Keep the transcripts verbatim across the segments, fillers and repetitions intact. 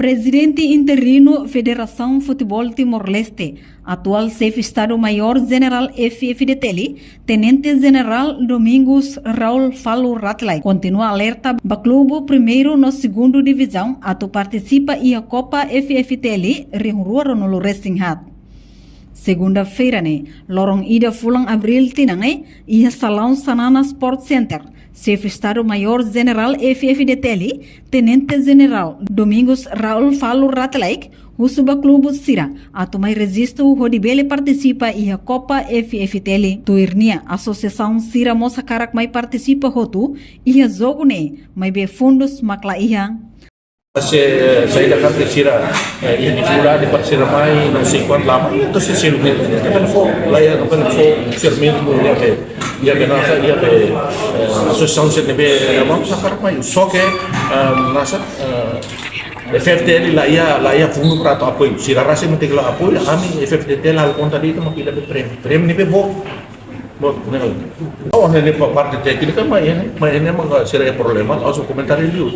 Prezidente interinu Federasaun Futeból Timor-Leste, atuál Xefe Estadu Maiór Jenerál F-FDTL, Tenente Jenerál Domingos Raul Falo Rate Laek, kontinua alerta ba klube primeiru no segundu divizaun atu partisipa iha Kopa F-FDTL rihun rua ruanulu resin haat. Segunda-feira ne'e, loron ida fulan Abríl tinan ne'e, iha salaun Xanana Sport Center, Xefe Estadu Maiór Jenerál F-FDTL, Tenente Jenerál Domingos Raul Falo Rate Laek husu ba klube sira atu mai rejistu hodi bele partisipa iha Kopa F-FDTL. Tuir nia, asosiasaun sira mós hakarak mai partisipa hotu iha jogu ne'e, maibé fundus mak la iha. Se, saida katak sira, eh, iha difikuldade para sira mai, não sei quanto lá, mas entaun sira selu mesmu, ita bele fó, la iha, ita bele fó, sira mesmu, iha be, iha be nasa, iha be, eh, asosiasaun sira ne'ebé, eh, vamos sacar mai. Só que, ah, nasa, eh, F-FDTL la iha, la iha fundu para atu apoiu. Sira rasik mak tenke la apoiu, ami F-FDTL halo konta de'it, mak ita be prémiu. Prémiu ne'ebé boot. Boot, ne'e. Oh, ne'e, ne'e parte téknika, mas ne'e, mas ne'e mak sira iha problema, la'ós komentáriu liu.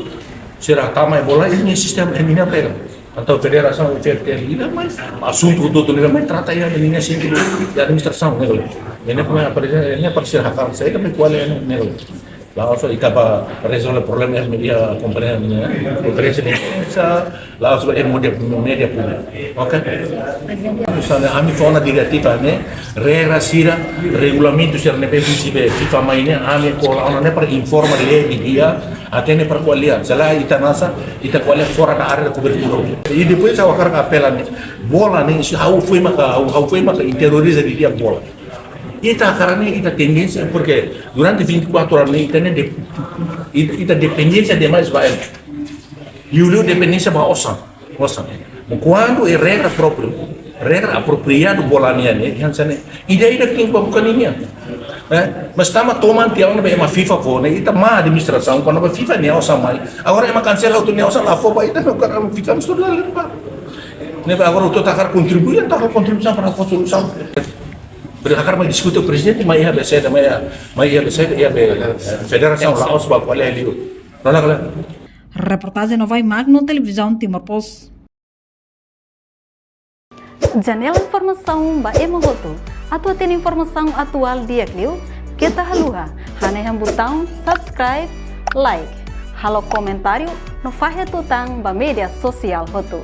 Sira tama iha bola, ne'e sistema, ne'e nia pega. Entaun federasaun F-FDTL ida, mas asuntu hotu-hotu ne'e mai trata iha ninia sentidu de administrasaun, ne'e. Ne'e mak aparese, ne'e aparese hakarak, saida mak ko'alia, ne'e. La'ós ita bá rezolve problema iha kompañia, ne'e, konferénsia de imprensa, la'ós ba iha mídia, mídia públika. Oke? Misalnya, ami fó ona diretiva ne'e, regra sira, regulamentu sira ne'ebé husi be FIFA mai ne'e, ami ko'alia ona ne'e para informa lei di'ak, até ne'e para ko'alia. Se lae ita nasa, ita ko'alia fora da área de cobertura. I depois ha'u hakarak apela ne'e, bola ne'e, se ha'u foin maka, ha'u, ha'u foin maka interioriza didi'ak bola. Ita hakarak ne'e, ita tendénsia, porque durante vinte e quatro anos ne'e, ita ne'e de, ita, ita dependénsia demais ba ema. Liuliu dependénsia ba osan. Osan. Kuandu iha regra própriu, regra apropriadu bola nian ne'e, hanesan ne'e, ida-idak tenke bá buka ninia. Eh, mas tama toman tiha ona be ema FIFA fó ne'e, ita má administrasaun, kuandu ba FIFA nia osan mai. Agora ema kansela hotu nia osan la fó ba ita, no kara FIFA mesti la lempa. Ne'ebé agora ita hakarak kontribui, ita hakarak kontribuisaun para fó solusaun. Pero hakarak mai diskute ho prezidente, mai iha be saida, mai iha, mai iha be saida, iha be, eh, federasaun la'ós ba ko'alia liu. Não, não, não. Reportajen Novai Magno, Televizaun Timor Post. Janela informasaun ba ema hotu. Atu hatene informasaun atuál di'ak liu, keta haluha hanehan butaun subscribe, like, halo komentáriu no fahe tutan ba média sosiál hotu.